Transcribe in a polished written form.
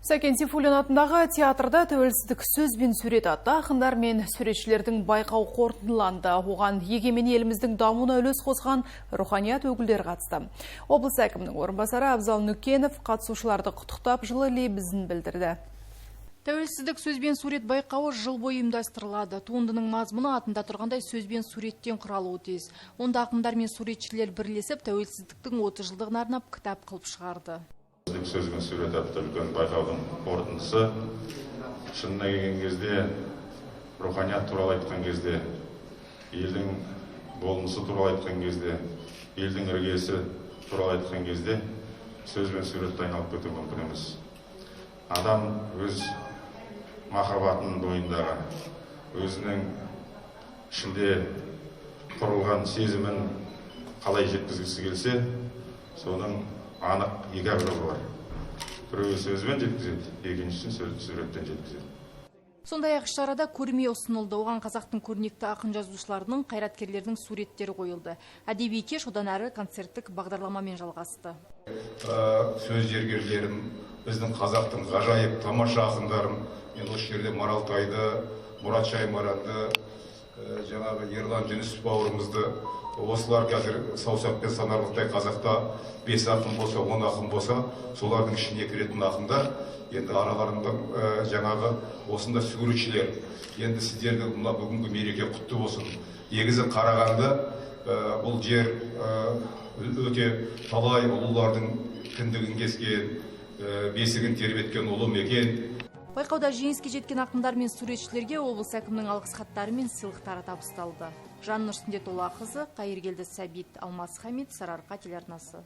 Сәкен Сейфуллин атындағы театрда «Тәуелсіздік сөз бен сурет» атты ақындар мен суретшілердің байқауы қорытындыланды. Оған егемен еліміздің дамуына үлес қосқан руханият өкілдері қатысты. Облыс әкімінің орынбасары Абзал Нүкенов қатысушыларды құттықтап, жылы лебізін білдірді. «Тәуелсіздік сөз бен сурет» байқауы жыл бойы ұйымдастырылады. Туындының мазмұны атында тұрғандай сөз бен суреттен құралуы тиіс. Онда ақындар мен суретшілер бірлесіп, тәуелсіздіктің 30 жылдығына арнап кітап қылып шығарды. «Сөз бен сурет» атты үлкен байқаудың қорытындысы, шынына келген кезде, руханият туралы айтқан кезде, елдің болмысы туралы айтқан кезде, елдің іргесі туралы айтқан кезде сөз бен суретті айналып кету мүмкін емес. Адам өз махаббатын, бойындағы өзінің ішінде құрылған сезімін қалай жеткізгісі келсе, соның анық екі ақ жолы бар: біреуі сөзбен жеткізеді, екіншісін суреттен жеткізеді. Сондай-ақ шарада көрме ұсынылды. Оған қазақтың көрнекті ақын жазушыларының, қайраткерлердің суреттері қойылды. Әдеби кеш одан әрі концерттік бағдарламамен жалғасты. Сөз зергерлерін, біздің қазақтың ғажайып тамаша ақындарын, мен осы жерде Маралтайды, Мұрат Шаймаранды, жаңағы Ерлан Жүнісов бауырымызды, осылар қазір саусақпен санарлықтай, қазақта бес ақын болса, 10 ақын болса, солардың ішіне кіретін ақындар. Енді араларында жаңағы осында суретшілер. Енді сіздердің мына бүгінгі мереке құтты болсын. Негізі Қарағанды, бұл жер өте талай ұлылардың кіндігін кескен, бесігін тербеткен ұлы мекен. Байқауда жеңіске жеткен ақындар мен суретшілерге облыс әкімінің алғыс хаттары мен сыйлықтары табысталды. Жаннұр Сүндетоллақызы, Қайыргелді Сәбит, Алмас Хамит, «Сарыарқа» телеарнасы.